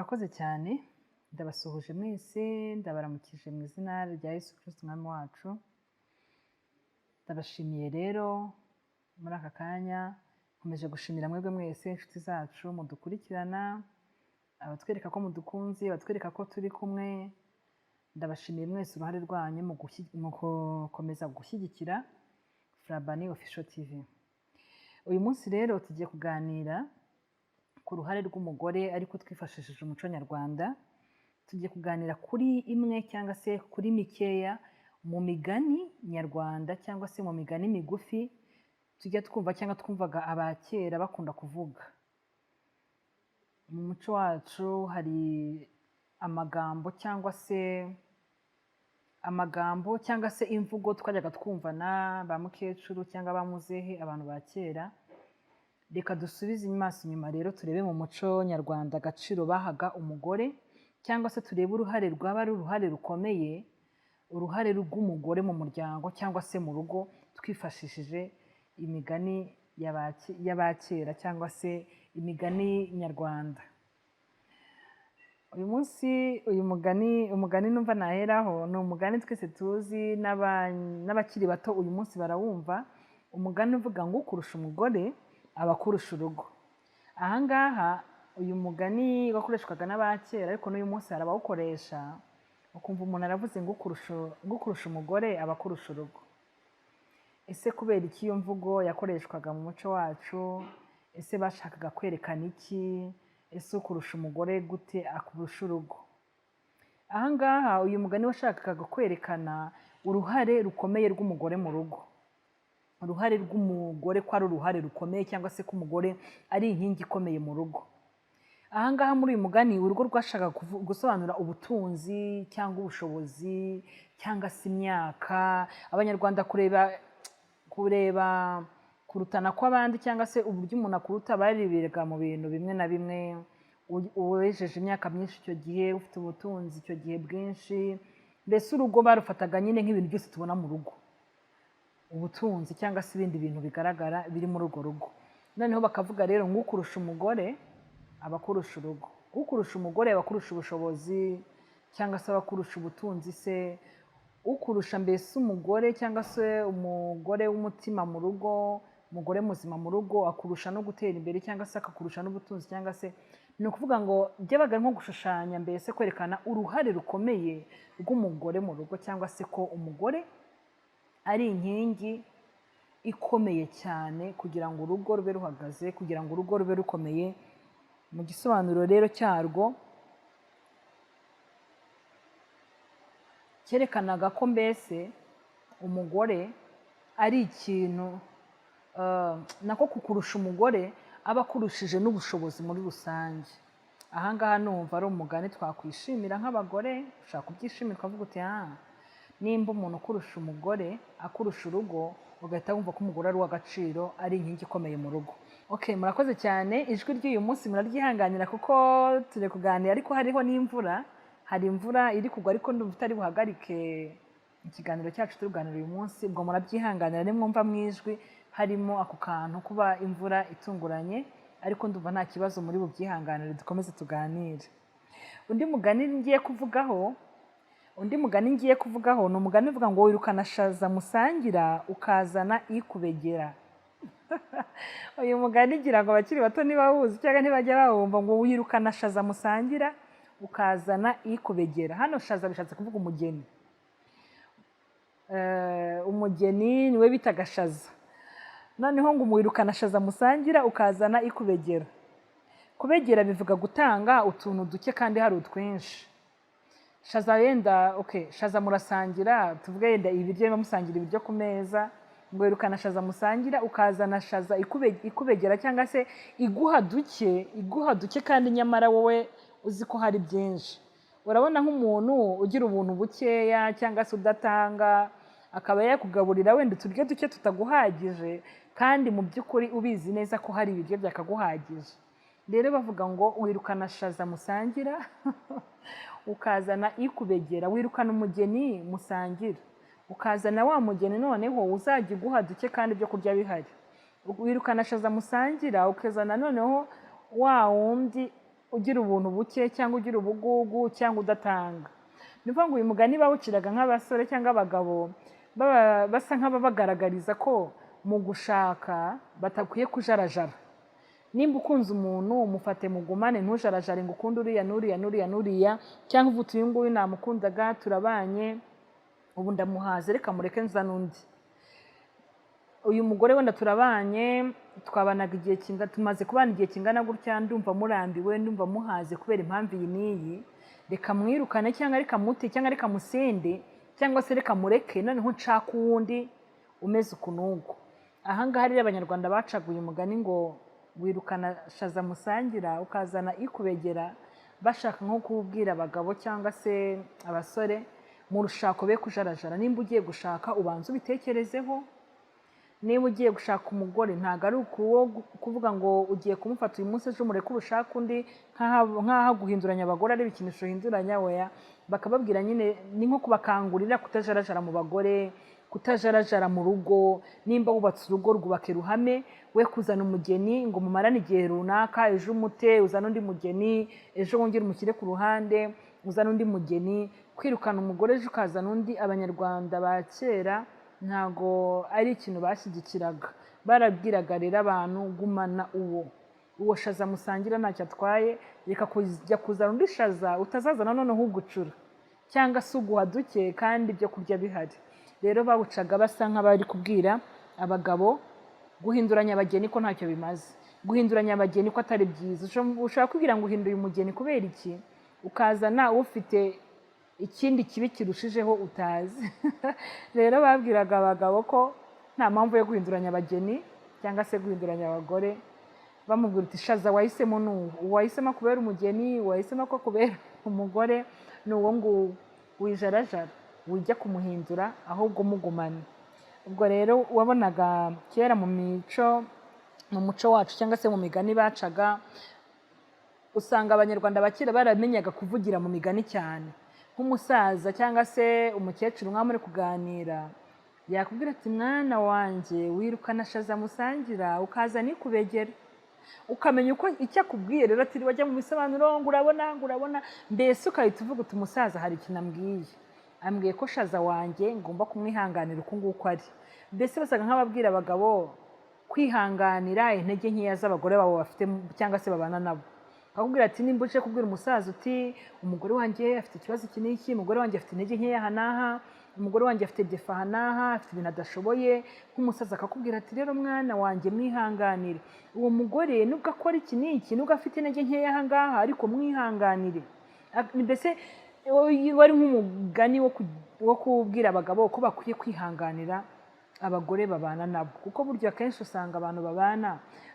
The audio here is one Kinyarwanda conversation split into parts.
Murakoze cyane, ndabasuhuje mwese, ndabaramukije mu izina rya Yesu Kristo Umwami wacu. Ndabashimiye rero muri aka kanya, nkomeje gushimira mwebwe mwese inshuti zacu mudukurikirana, abatwereka ko mudukunze, abatwereka ko turi kumwe. Ndabashimiye mwese uruhare rwanyu mu gukomeza gushyigikira Frabani Official TV. Uyu munsi rero tugiye kuganira ku ruhare rw'umugore, ariko twifashishije umuco nyarwanda. Tugiye kuganira kuri imwe cyangwa se kuri mikeya mu migani nyarwanda, cyangwa se mu migani migufi tujya twumva cyangwa twumvaga aba kera bakunda kuvuga. Mu muco wacu hari amagambo cyangwa se amagambo cyangwa se imvugo twajyaga twumvana ba mukecuru cyangwa ba muzehe, abantu ba kera. Reka dusubize amaso inyuma rero, turebe mu muco nyarwanda agaciro bahaga umugore, cyangwa se turebe uruhare rwaba ari uruhare rukomeye, uruhare rw'umugore mu muryango cyangwa se mu rugo, twifashishije imigani y'abakera cyangwa se imigani nyarwanda. Uyu munsi uyu mugani, umugani numva naheraho, ni umugani twese tuzi, n'abakiri bato uyu munsi barawumva, umugani uvuga ngo ukurusha umugore aba akurusha urugo. Aha ngaha uyu mugani wakoreshwaga n'abakera, ariko n'uyu munsi hari abawukoresha, ukumva umuntu aravuze ngo ukurusha umugore aba akurusha urugo. Ese kubera iki iyo mvugo yakoreshwaga mu muco wacu? Ese bashakaga kwerekana iki? Ese ukurusha umugore gute akurusha urugo? Aha ngaha uyu mugani washakaga kwerekana uruhare rukomeye rw'umugore mu rugo, uruhare rw'umugore ko ari uruhare rukomeye, cyangwa se ko umugore ari inkingi ikomeye mu rugo. Aha ngaha muri uyu mugani urugo rwashakaga gusobanura ubutunzi cyangwa ubushobozi cyangwa se imyaka. Abanyarwanda kureba kurutana kw'abandi cyangwa se uburyo umuntu akuruta bareberaga mu bintu bimwe na bimwe. Uwejeje imyaka myinshi icyo gihe, ufite ubutunzi icyo gihe bwinshi, mbese urugo barufataga nyine nk'ibintu byose tubona mu rugo, ubutunzi cyangwa se ibindi bintu bigaragara biri muri urwo rugo. Noneho bakavuga rero ngo ukurusha umugore aba akurusha urugo, ukurusha umugore aba akurusha ubushobozi cyangwa se aba akurusha ubutunzi, se ukurusha mbese umugore cyangwa se umugore w'umutima mu rugo, umugore muzima mu rugo akurusha no gutera imbere cyangwa se akakurusha n'ubutunzi, cyangwa se ni ukuvuga ngo byabaga nko gushushanya, mbese kwerekana uruhare rukomeye rw'umugore mu rugo, cyangwa se ko umugore ari inkingi ikomeye cyane kugira ngo urugo rube ruhagaze, kugira ngo urugo rube rukomeye. Mu gisobanuro rero cyarwo cyerekanaga ko mbese umugore ari ikintu, nako kukurusha umugore aba akurushije n'ubushobozi muri rusange. Aha ngaha numva ari umugani twakwishimira nk'abagore, ushobora kubyishimira ukavuga uti nimba umuntu ukurusha umugore akurusha urugo, ugahita wumva ko umugore ari uw'agaciro, ari inkingi ikomeye mu rugo. Okay, murakoze cyane. Ijwi ry'uyu munsi muraryihanganira kuko turi kuganira, ariko hariho n'imvura, hari imvura iri kugwa, ariko ndumva itari buhagarike ikiganiro cyacu turi kuganira uyu munsi. Ubwo murabyihanganira nimwumva mu ijwi harimo ako kantu kuba imvura itunguranye, ariko ndumva nta kibazo, muri bubyihanganire dukomeze tuganire. Undi mugani ngiye kuvugaho, undi mugani ngiye kuvugaho ni umugani uvuga ngo wirukana shaza musangira ukazana ikubegera. Uyu mugani ngira ngo abakiri bato ntibawuzi cyangwa ntibajya bawumva, ngo wirukana shaza musangira ukazana ikubegera. Hano shaza bishatse kuvuga umugeni. Umugeni niwe bitaga shaza. Noneho ngo umwirukana shaza musangira ukazana ikubegera. Kubegera bivuga gutanga utuntu duke kandi hari utwinshi. Shaza yenda, okay, shaza murasangira, tuvuge yenda ibiryo, niba musangira ibiryo ku meza, ngo wirukana shaza musangira ukazana shaza ikubegera cyangwa se iguha duke, iguha duke kandi nyamara wowe uzi ko hari byinshi. Urabona nk'umuntu ugira ubuntu bukeya cyangwa se udatanga, akaba yakugaburira wenda uturyo duke tutaguhagije, kandi mu by'ukuri ubizi neza ko hari ibiryo byakaguhagije. Rero bavuga ngo wirukana shaza musangira ukazana ikubegera, wirukana umugeni musangira ukazana wa mugeni noneho uzajya uguha duke kandi ibyo kurya bihari. Wirukana shaza musangira ukazana noneho wa wundi ugira ubuntu buke cyangwa ugira ubugugu cyangwa udatanga. Ni ukuvuga ngo uyu mugani bawuciraga nk'abasore cyangwa abagabo, basa nk'ababagaragariza ko mu gushaka batakwiye kujarajara. Nimba ukunze umuntu, umufate mugumane, ntujarajare ngo ukunde uriya n'uriya n'uriya n'uriya, cyangwa uvuga uti: "Uyu nguyu namukundaga, turabanye, ubu ndamuhaze, reka mureke nzane undi. Uyu mugore wenda turabanye, twabanaga igihe kingana, tumaze kubana igihe kingana gutya, ndumva murambiwe, ndumva muhaze kubera impamvu iyi n'iyi, reka mwirukane, cyangwa reka mute, cyangwa reka musende, cyangwa se reka mureke, noneho nshake uwundi umeze uku n'uku." Ahangaha rero Abanyarwanda bacaga uyu mugani ngo wirukana shaza musangira ukazana ikubegera, bashaka nko kubwira abagabo cyangwa se abasore mu rushako be kujarajara. Nimba ugiye gushaka, ubanza ubitekerezeho. Niba ugiye gushaka umugore, ntabwo ari ukuwo kuvuga ngo ugiye kumufata uyu munsi, ejo umureke ushake undi, nk'aho guhinduranya abagore ari ibikinisho uhinduranya. Weya, bakababwira nyine, ni nko kubakangurira kutajarajara mu bagore, kutajarajara mu rugo. Nimba wubatse urugo, rwubake ruhame. We kuzana umugeni ngo mumarane igihe runaka, ejo umute uzane undi mugeni, ejo wongere umushyire ku ruhande uzane undi mugeni. Kwirukana umugore ejo ukazana undi, Abanyarwanda ba kera ntago ari ikintu bashyigikiraga. Barabwiraga rero abantu: gumana uwo shaza musangira, ntacyo atwaye, reka kujya kuzana undi shaza utazazana noneho ugucura cyangwa se uguha duke kandi ibyo kurya bihari. Rero bawucaga basa nk'abari kubwira abagabo guhinduranya abageni ko ntacyo bimaze, guhinduranya abageni ko atari byiza. Ushobora kwibwira ngo uhinduye umugeni kubera iki, ukazana ufite ikindi kibi kirushijeho utazi. Rero babwiraga abagabo ko nta mpamvu yo guhinduranya abageni cyangwa se guhinduranya abagore. Bamubwira uti: "Shaza wahisemo ni uwo, uwahisemo kubera umugeni, uwahisemo ko kubera umugore ni uwo nguwo, wijarajara, wijya kumuhindura, ahubwo mugumane." Ubwo rero wabonaga kera mu mico, mu muco wacu cyangwa se mu migani bacaga, usanga Abanyarwanda ba kera baramenyaga kuvugira mu migani cyane. Nk'umusaza cyangwa se umukecuru mwaba muri kuganira, yakubwira ati: "Mwana wanjye, wirukana shaza musangira ukaza nikubegera," ukamenya uko icyo akubwiye. Rero ati wajya mu bisobanuro ngo urabona, ngo urabona, mbese ukahita uvuga uti: "Umusaza hari ikintu ambwiye, ambwiye ko shaza wanjye ngomba kumwihanganira uku nguku ari." Mbese basaga nk'ababwira abagabo kwihanganira intege nkeya z'abagore babo bafite cyangwa se babana nabo. Akakubwira ati: nimba uje kubwira umusaza uti: "Umugore wanjye afite ikibazo iki n'iki, umugore wanjye afite intege nkeya aha n'aha, umugore wanjye afite défaut aha n'aha, afite ibintu adashoboye," nk'umusaza akakubwira ati: "Rero mwana wanjye, mwihanganire uwo mugore, nubwo akora iki n'iki, nubwo afite intege nkeya aha ngaha, ariko mwihanganire." Mbese wari nk'umugani wo kubwira abagabo ko bakwiye kwihanganira abagore babana nabo, kuko burya akenshi usanga abantu babana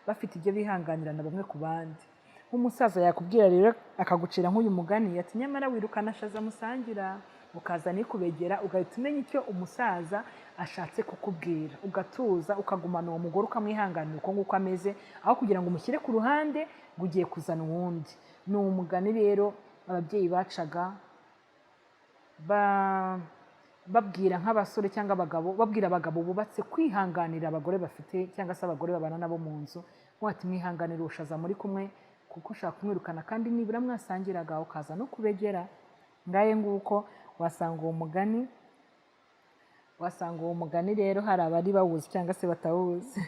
bafite ibyo bihanganirana bamwe ku bandi. Nk'umusaza yakubwira rero, akagucira nk'uyu mugani ati: "Nyamara wirukana shaza musangira ukaza nikubegera," ugahita umenya icyo umusaza ashatse kukubwira, ugatuza, ukagumana uwo mugore, ukamwihanganira uko nguko ameze, aho kugira ngo umushyire ku ruhande ngo ugiye kuzana uwundi. Ni umugani rero ababyeyi bacaga babwira nk'abasore cyangwa abagabo, babwira abagabo bubatse kwihanganira abagore bafite cyangwa se abagore babana nabo mu nzu, ati: "Mwihanganira ubushaza muri kumwe, kuko ushaka kumwirukana kandi nibura mwasangiraga ukaza no kubegera." Ngaye nguko, wasanga uwo mugani rero hari abari bawuzi cyangwa se batawuzi.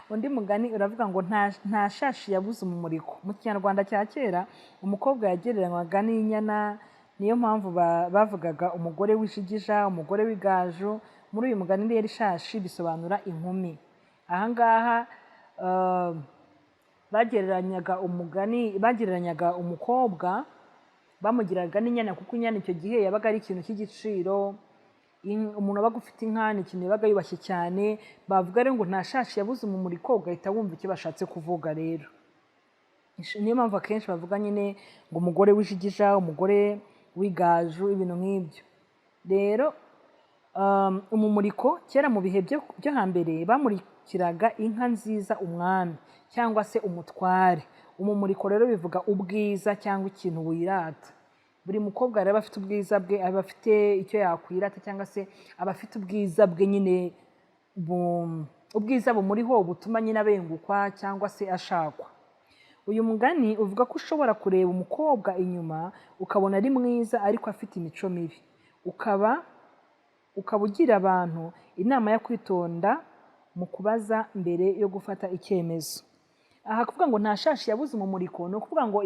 Undi mugani uravuga ngo nta shashi yabuze umumuriko. Mu Kinyarwanda cya kera, umukobwa yagereranywaga n'inyana. Niyo mpamvu bavugaga umugore w'ijigija, umugore w'igaju. Muri uyu mugani rero, ishashi bisobanura inkumi. Ahangaha bagereranyaga umugani, bagereranyaga umukobwa, bamugiraga n'inyana, kuko inyana icyo gihe yabaga ari ikintu cy'igiciro. Umuntu wabaga ufite inka ni ikintu yabaga yubashye cyane. Bavuga rero ngo nta shashi yabuze umumuriko, ugahita wumva icyo bashatse kuvuga. Rero niyo mpamvu akenshi bavuga nyine ngo umugore w'ijigija, umugore w'igaju, ibintu nk'ibyo. Rero umumuriko, kera mu bihe byo hambere, bamurikiraga inka nziza umwami cyangwa se umutware. Umumuriko rero bivuga ubwiza cyangwa ikintu wirata. Buri mukobwa rero aba afite ubwiza bwe, aba afite icyo yakwirata, cyangwa se aba afite ubwiza bwe nyine, ubwiza bumuriho butuma nyine abengukwa cyangwa se ashakwa. Uyu mugani uvuga ko ushobora kureba umukobwa inyuma ukabona ari mwiza ariko afite imico mibi, ukaba ugira abantu inama yo kwitonda mu kubaza mbere yo gufata icyemezo. Aha kuvuga ngo nta shashi yabuze umumuriko, ni ukuvuga ngo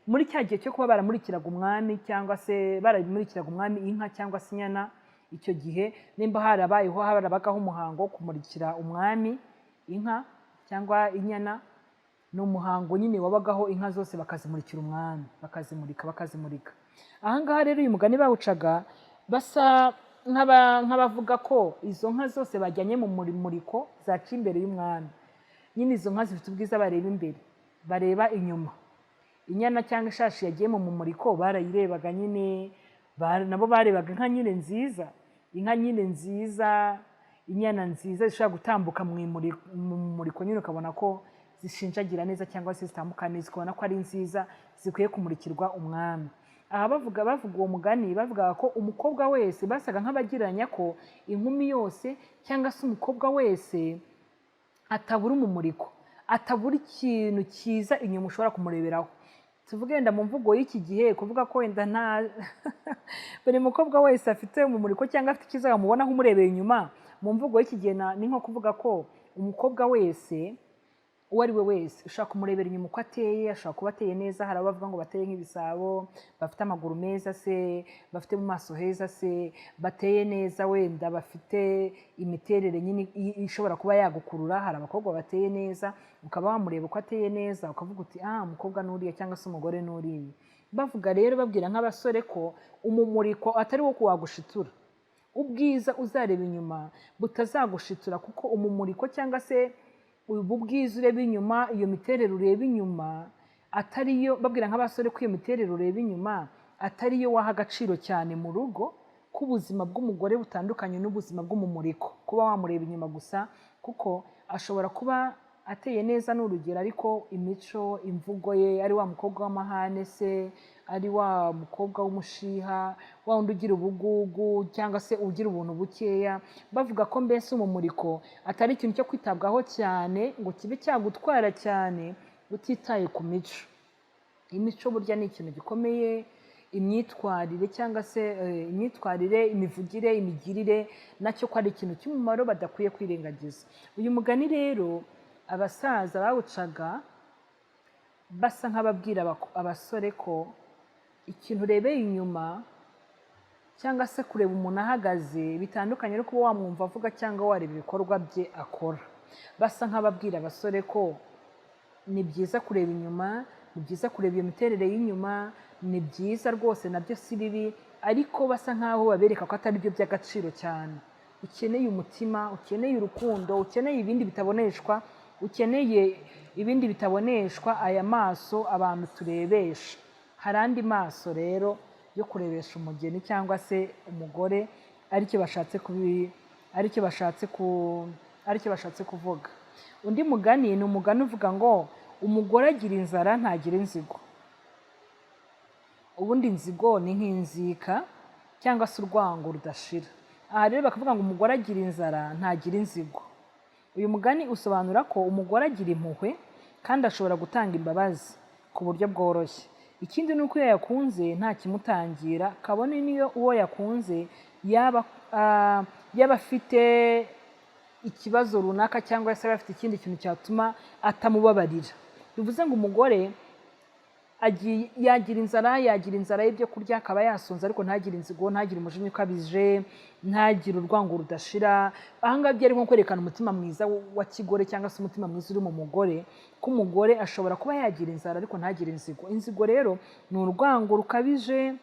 muri cya gihe cyo kuba baramurikiraga umwami cyangwa se baramurikiraga umwami inka cyangwa se inyana, icyo gihe nimba harabayeho harabagaho umuhango wo kumurikira umwami inka cyangwa inyana, ni umuhango nyine wabagaho, inka zose bakazimurikira umwami, bakazimurika bakazimurika. Aha ngaha rero uyu mugani bawucaga basa nk'abavuga ko izo nka zose bajyanye mu muriko zaca imbere y'umwami. Nyine izo nka zifite ubwiza bareba imbere, bareba inyuma. Inyana cyangwa ishashi yagiye mu mumuriko barayirebaga nyine, nabo barebaga inka nyine nziza, inka nyine nziza, inyana nziza zishobora gutambuka mu muriko nyine, ukabona ko zishinjagira neza cyangwa se zitambuka neza, ukabona ko ari nziza zikwiye kumurikirwa umwami. Aha bavuga uwo mugani, bavugaga ko umukobwa wese, basaga nk'abagereranya ko inkumi yose cyangwa se umukobwa wese atabura umumuriko, atabura ikintu cyiza inyuma ushobora kumureberaho. Tuvuge wenda mu mvugo y'iki gihe, kuvuga ko wenda nta buri mukobwa wese afite umumuriko cyangwa afite icyiza wamubonaho umurebeye inyuma, mu mvugo y'iki gihe ni nko kuvuga ko umukobwa wese uwo ari we wese ushobora kumurebera inyuma uko ateye, ashobora kuba ateye neza. Hari abo bavuga ngo bateye nk'ibisabo, bafite amaguru meza se, bafite mu maso heza se, bateye neza, wenda bafite imiterere nyine ishobora kuba yagukurura. Hari abakobwa bateye neza, ukaba wamureba uko ateye neza ukavuga uti: "Ah, umukobwa n'uriya cyangwa se umugore n'uriya." Bavuga rero babwira nk'abasore ko umumuriko atari wo wagushitura, ubwiza uzareba inyuma butazagushitura, kuko umumuriko cyangwa se ubu bwiza ureba inyuma, iyo miterere ureba inyuma atariyo. Babwira nk'abasore ko iyo miterere ureba inyuma atariyo waha agaciro cyane mu rugo, ko ubuzima bw'umugore butandukanye n'ubuzima bw'umumuriko, kuba wamureba inyuma gusa, kuko ashobora kuba ateye neza ni urugero, ariko imico, imvugo ye, ari wa mukobwa w'amahane se, ari wa mukobwa w'umushiha, wa wundi ugira ubugugu cyangwa se ugira ubuntu bukeya. Bavuga ko mbese umumuriko atari ikintu cyo kwitabwaho cyane ngo kibe cyagutwara cyane utitaye ku mico. Imico burya ni ikintu gikomeye, imyitwarire cyangwa se imyitwarire, imivugire, imigirire, nacyo ko ari ikintu cy'umumaro badakwiye kwirengagiza. Uyu mugani rero abasaza bawucaga basa nk'ababwira abasore ko ikintu urebeye inyuma cyangwa se kureba umuntu ahagaze bitandukanye no kuba wamwumva avuga cyangwa wareba ibikorwa bye akora. Basa nk'ababwira abasore ko ni byiza kureba inyuma, ni byiza kureba iyo miterere y'inyuma, ni byiza rwose, nabyo si bibi, ariko basa nk'aho babereka ko atari byo by'agaciro cyane. Ukeneye umutima, ukeneye urukundo, ukeneye ibindi bitaboneshwa, ukeneye ibindi bitaboneshwa aya maso abantu turebesha. Hari andi maso rero yo kurebesha umugeni cyangwa se umugore, aricyo bashatse kuvuga. Undi mugani ni umugani uvuga ngo umugore agira inzara ntagira inzigo. Ubundi inzigo ni nk'inzika cyangwa se urwango rudashira. Aha rero bakavuga ngo umugore agira inzara ntagira inzigo. Uyu mugani usobanura ko umugore agira impuhwe kandi ashobora gutanga imbabazi ku buryo bworoshye. Ikindi ni uko iyo yakunze nta kimutangira, kabone n'iyo uwo yakunze yaba afite ikibazo runaka cyangwa se yaba afite ikindi kintu cyatuma atamubabarira. Bivuze ngo umugore yagira inzara, yagira inzara y'ibyo kurya, akaba yasonza, ariko ntagire inzigo, ntagire umujinya ukabije, ntagire urwango rudashira. Aha ngaha byari nko kwerekana umutima mwiza wa kigore cyangwa se umutima mwiza uri mu mugore, ko umugore ashobora kuba yagira inzara ariko ntagire inzigo. Inzigo rero ni urwango rukabije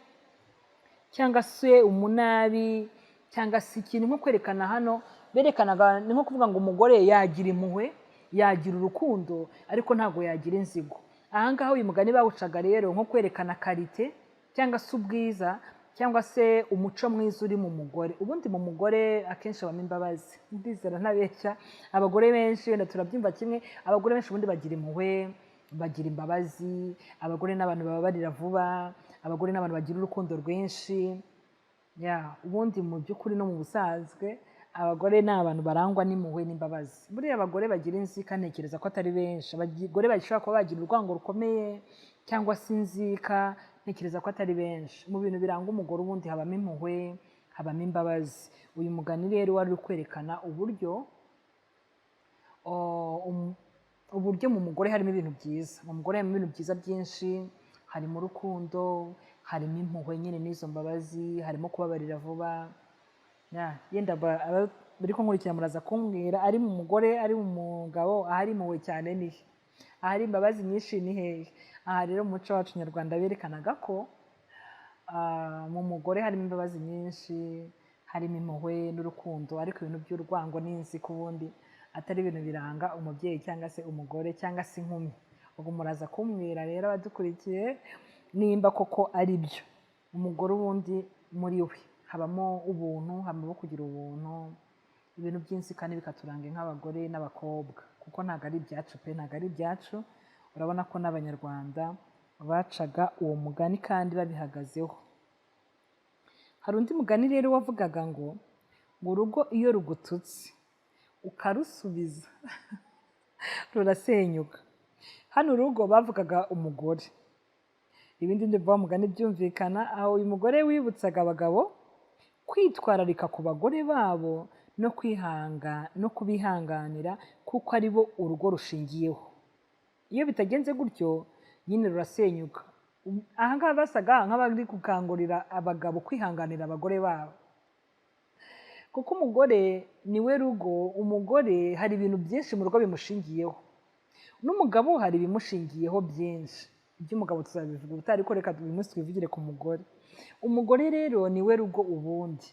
cyangwa se umunabi cyangwa se ikintu nko kwerekana, hano berekanaga ni nko kuvuga ngo umugore yagira impuhwe, yagira urukundo, ariko ntabwo yagira inzigo. Aha ngaha uyu mugani bawucaga rero nko kwerekana qualité cyangwa se ubwiza cyangwa se umuco mwiza uri mu mugore. Ubundi mu mugore akenshi habamo imbabazi, ndizera ntabeshya. Abagore benshi wenda turabyumva kimwe, abagore benshi ubundi bagira impuhwe, bagira imbabazi. Abagore n'abantu bababarira vuba, abagore n'abantu bagira urukundo rwinshi. Ya, ubundi mu by'ukuri no mu busanzwe. Abagore ni abantu barangwa n'impuhwe n'imbabazi. Buriya abagore bagira inzika ntekereza ko atari benshi. Abagore bashobora kuba bagira urwango rukomeye cyangwa se inzika, ntekereza ko atari benshi. Mu bintu biranga umugore ubundi habamo impuhwe, habamo imbabazi. Uyu mugani rero wari uri kwerekana uburyo uburyo mu mugore harimo ibintu byiza. Mu mugore harimo ibintu byiza byinshi, harimo urukundo, harimo impuhwe nyine n'izo mbabazi, harimo kubabarira vuba. Yenda bari kunkurikira muraza kumbwira, ari mu mugore, ari mu mugabo, ahari impuhwe cyane ni he? Ahari imbabazi nyinshi ni hehe? Aha rero mu muco wacu nyarwanda berekanaga ko mu mugore harimo imbabazi nyinshi, harimo impuhwe n'urukundo, ariko ibintu by'urwango n'inzika ubundi atari ibintu biranga umubyeyi cyangwa se umugore cyangwa se inkumi. Ubwo muraza kumbwira rero abadukurikiye nimba koko ari byo. Umugore ubundi muri we habamo ubuntu, habamo kugira ubuntu, ibintu by'inzika bikaturanga nk'abagore n'abakobwa, kuko ntabwo ari ibyacu pe, ntabwo ari ibyacu. Urabona ko n'Abanyarwanda bacaga uwo mugani kandi babihagazeho. Hari undi mugani rero wavugaga ngo urugo iyo rugututse ukarusubiza rurasenyuka. Hano urugo bavugaga umugore, ibindi ndumva wa mugani byumvikana, aho uyu mugore wibutsaga abagabo kwitwararika ku bagore babo no kwihanga no kubihanganira, kuko ari bo urugo rushingiyeho. Iyo bitagenze gutyo nyine rurasenyuka. Aha ngaha basaga nk'abari gukangurira abagabo kwihanganira abagore babo, kuko umugore ni we rugo. Umugore hari ibintu byinshi mu rugo bimushingiyeho, n'umugabo hari ibimushingiyeho byinshi. Iby'umugabo tuzabivuga ubutaha, ariko reka uyu munsi twivugire ku mugore. Umugore rero ni we rugo ubundi.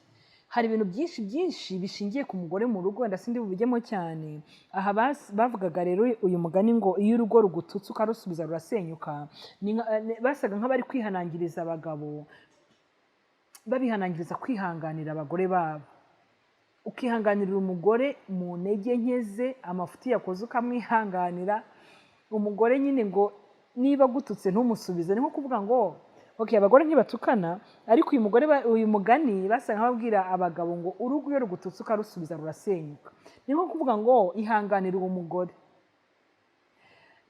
Hari ibintu byinshi byinshi bishingiye ku mugore mu rugo, wenda sindi bubijyemo cyane. Aha bavugaga rero uyu mugani ngo iyo urugo rugututse ukarusubiza rurasenyuka, basaga nk'abari kwihanangiriza abagabo, babihanangiriza kwihanganira abagore babo. Ukihanganira umugore mu ntege nke ze, amafuti yakoze ukamwihanganira. Umugore nyine ngo niba agututse ntumusubize, ni nko kuvuga ngo okay, abagore ntibatukana, ariko uyu mugani basa nk'ababwira abagabo ngo urugo iyo rugututse ukarusubiza rurasenyuka. Ni nko kuvuga ngo ihanganire uwo mugore,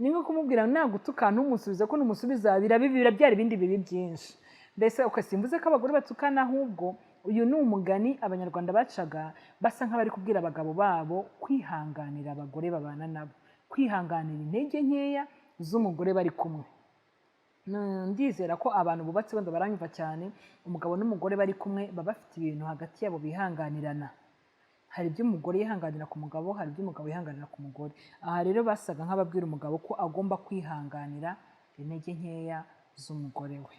ni nko kumubwira nagutuka ntumusubize, ko numusubiza birabyara ibindi bibi byinshi. Mbese okay, simvuze ko abagore batukana, ahubwo uyu ni umugani Abanyarwanda bacaga basa nk'abari kubwira abagabo babo kwihanganira abagore babana nabo, kwihanganira intege nkeya z'umugore bari kumwe. Ndizera ko abantu bubatse wenda baranyumva cyane. Umugabo n'umugore bari kumwe baba bafite ibintu hagati yabo bihanganirana. Hari ibyo umugore yihanganira ku mugabo, hari ibyo umugabo yihanganira ku mugore. Aha rero basaga nk'ababwira umugabo ko agomba kwihanganira intege nkeya z'umugore we.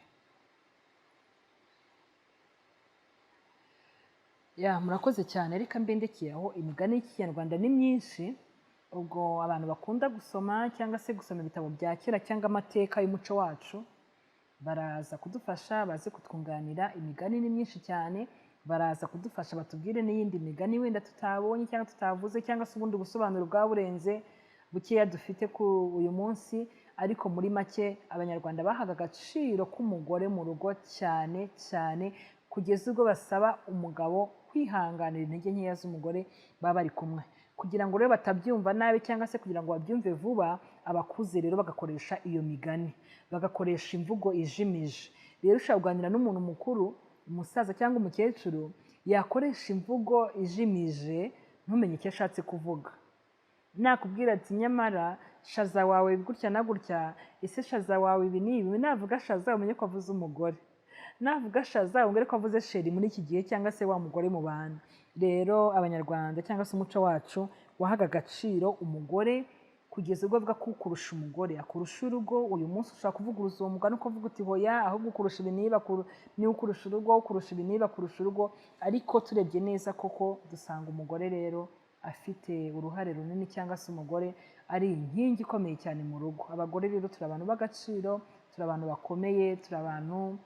Murakoze cyane, reka mbe ndekeye aho. Imigani y'Ikinyarwanda ni myinshi, ubwo abantu bakunda gusoma cyangwa se gusoma ibitabo bya kera cyangwa amateka y'umuco wacu baraza kudufasha, baze kutwunganira. Imigani ni myinshi cyane, baraza kudufasha batubwire n'iyindi migani wenda tutabonye cyangwa tutavuze, cyangwa se ubundi busobanuro bwaba burenze bukeya dufite ku uyu munsi. Ariko muri make Abanyarwanda bahaga agaciro k'umugore mu rugo cyane cyane, kugeza ubwo basaba umugabo kwihanganira intege nkeya z'umugore baba bari kumwe, kugira ngo rero batabyumva nabi cyangwa se kugira ngo babyumve vuba. Abakuze rero bagakoresha iyo migani, bagakoresha imvugo ijimije. Rero ushobora kuganira n'umuntu mukuru, umusaza cyangwa umukecuru, yakoresha imvugo ijimije ntumenye icyo ashatse kuvuga. Nakubwira ati nyamara shaza wawe gutya na gutya, ese shaza wawe ibi ni ibi, navuga shaza umenye ko avuze umugore, navuga shaza umenye ko avuze sheri muri iki gihe, cyangwa se wa mugore mubana. Rero Abanyarwanda cyangwa se umuco wacu wahaga agaciro umugore kugeza ubwo avuga ko ukurusha umugore akurusha urugo. Uyu munsi ushobora kuvuguruza uwo mugani ukavuga uti hoya, ahubwo ukurusha ibi niba niba ukurusha urugo, ukurusha ibi niba akurusha urugo. Ariko turebye neza koko dusanga umugore rero afite uruhare runini, cyangwa se umugore ari inkingi ikomeye cyane mu rugo. Abagore rero turi abantu b'agaciro, turi abantu bakomeye, turi abantu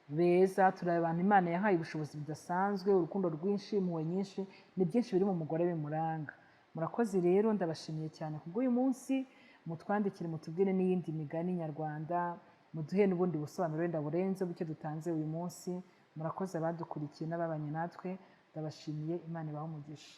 beza, turi abantu Imana yahaye ubushobozi budasanzwe, urukundo rwinshi, impuhwe nyinshi, ni byinshi biri mu mugore bimuranga. Murakoze rero, ndabashimiye cyane kubw'uyu munsi. Mutwandikire mutubwire n'iyindi migani nyarwanda, muduhe n'ubundi busobanuro wenda burenze buke dutanze uyu munsi. Murakoze abadukurikiye n'ababanye natwe, ndabashimiye. Imana ibahe umugisha.